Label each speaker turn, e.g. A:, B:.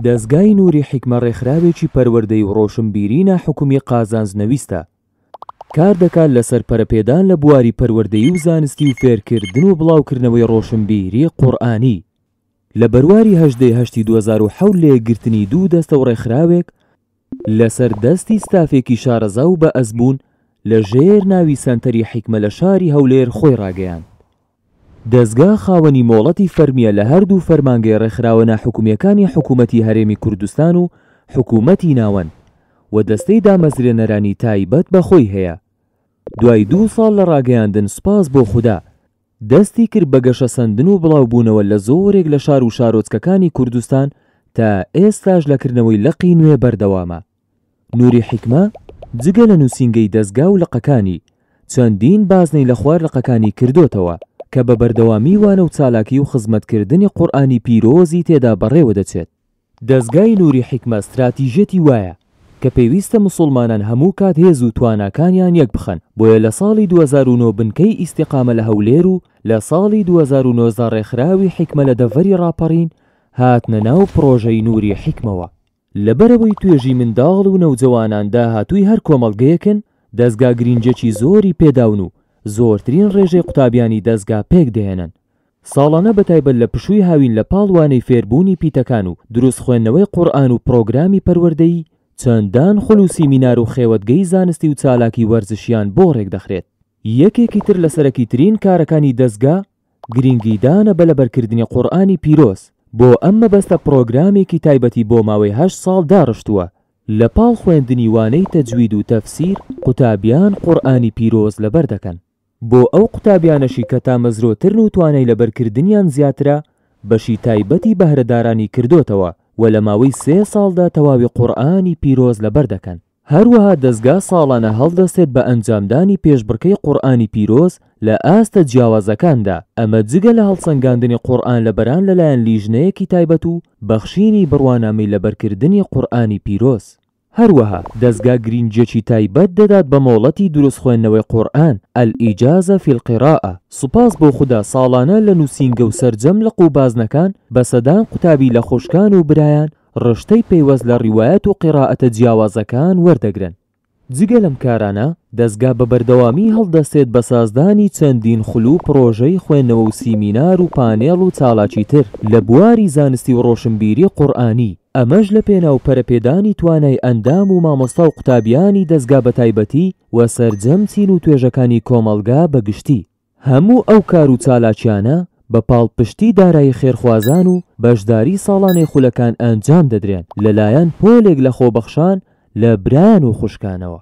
A: دەزگای نوری حیکمە ڕێکخراوێکی پەروەردەی و ڕۆشنبیری ناحکومی قازانج نەویستە، کار دەکات لەسەر پەرەپێدان لە بواری پەروەردەیی و زانستی و فێرکردن و بڵاوکردنەوەی ڕۆشنبیری قورئانی. لە بەرواری 18 ی هەشتی 2007 لە یەکگرتنی دوو دەستە و ڕێکخراوێک لەسەر دەستی ستافێکی شارەزا و بە ئەزموون لە ژێر ناوی سەنتەری حیکمە لە شاری هەولێر خۆی ڕاگەیاند. دەزگا خاوەنی مۆڵەتی فەرمییە لە هەردوو فەرمانگەی ڕێکخراوە ناحکومییەکانی حکوومەتی هەرێمی کوردستان و حکوومەتی ناوەند و دەستەی دامەزرێنەرانی تایبەت بە خۆی هەیە. دوای دوو ساڵ لە ڕاگەیاندن سوپاس بۆ خودا دەستی کرد بە گەشەسەندن و بڵاوبوونەوە لە زۆرێک لە شار و شارۆچکەکانی کوردستان تا ئێستاش لە کردنەوەی لقی نوێ بەردەوامە. نوری حیکمە جگە لە نووسینگەی دەزگا و لقەکانی، چەندین بازنەی لە خوار لقەکانی کردۆتەوە کە بە بەردەوامی وانە و چالاکی و خزمەتکردنی قورئانی پیرۆزی تێدا بەڕێوە دەچێت. دەزگای نوری حیکمە ستراتیژیەتی وایە کە پێویستە موسوڵمانان هەموو کات هێز و تواناکانیان یەک بخەن، بۆیە لە ساڵی 2009 بنکەی ئیستیقامە لە هەولێر و لە ساڵی 2019 ڕێکخراوی حیکمە لە دەڤەری ڕاپەڕین هاتنە ناو پڕۆژەی نوری حیکمەوە. لەبەرئەوەی توێژی منداڵ و نەوجەوانان داهاتووی هەر کۆمەڵگەیەکن، دەزگا گرینگیەکی زۆری پێداون و زۆرترین ڕێژەی قوتابیانی دەزگا پێکدەهێنن. ساڵانە بەتایبەت لە پشووی هاوین لە پاڵ وانەی فێربوونی پیتەکان و دروست خوێندنەوەی قورئان و پڕۆگرامی پەروەردەیی، چەندان خول و سیمینار و خێوەتگەی زانستی و چالاکی وەرزشیان بۆ ڕێکدەخرێت. یەکێکی تر لە سەرەکیترین کارەکانی دەزگا گرینگیدانە بە لەبەرکردنی قورئانی پیرۆز، بۆ ئەم مەبەستە پڕۆگرامێکی تایبەتی بۆ ماوەی هەشت ساڵ داڕشتووە، لە پاڵ خوێندنی وانەی تەجوید و تەفسیر قوتابیان قورئانی پیرۆز لەبەر دەکەن. بۆ ئەو قوتابیانەشی کە تامەزرۆترن و توانای لەبەرکردنیان زیاترە بەشی تایبەتی بەهرەدارانی کردۆتەوە و لە ماوەی سێ ساڵدا تەواوی قورئانی پیرۆز لەبەر دەکەن. هەروەها دەزگا ساڵانە هەڵدەستێت بە ئەنجامدانی پێشبڕکێی قورئانی پیرۆز لە ئاستە جیاوازەکاندا، ئەمە جگە لە هەڵسەنگاندنی قورئان لەبەران لەلایەن لیژنەیەکی تایبەت و بەخشینی بڕوانامەی لەبەرکردنی قورئانی پیرۆز. هەروەها دەزگا گرینگیەکی تایبەت دەدات بە مۆڵەتی دروست خوێندنەوەی قورئان، الإجازە فی القراءە، سوپاس بۆ خودا ساڵانە لە نوسینگە و سەرجەم لق و بازنەکان بە سەدان قوتابی لە خوشکان و برایان ڕشتەی پەیوەست لە ڕیوایەت و قیڕائەتە جیاوازەکان وەردەگرن. جگە لەم کارانە، دەزگا بە بەردەوامی هەڵدەستێت بە سازدانی چەندین خول و پڕۆژەی خوێندنەوە و سیمینار و پانێڵ و چالاکی تر لە بواری زانستی و ڕۆشنبیری قورئانی، ئەمەش لە پێناو پەرەپێدانی توانای ئەندام و مامۆستا و قوتابیانی دەزگا بەتایبەتی و سەرجەم چین و توێژەکانی کۆمەڵگا بە گشتی. هەموو ئەو کار و چالاکیانە بە پاڵپشتی دارایی خێرخوازان و بەشداری ساڵانەی خولەکان ئەنجام دەدرێن لەلایەن پۆلێک لە خۆبەخشان لە برایان و خوشکانەوە.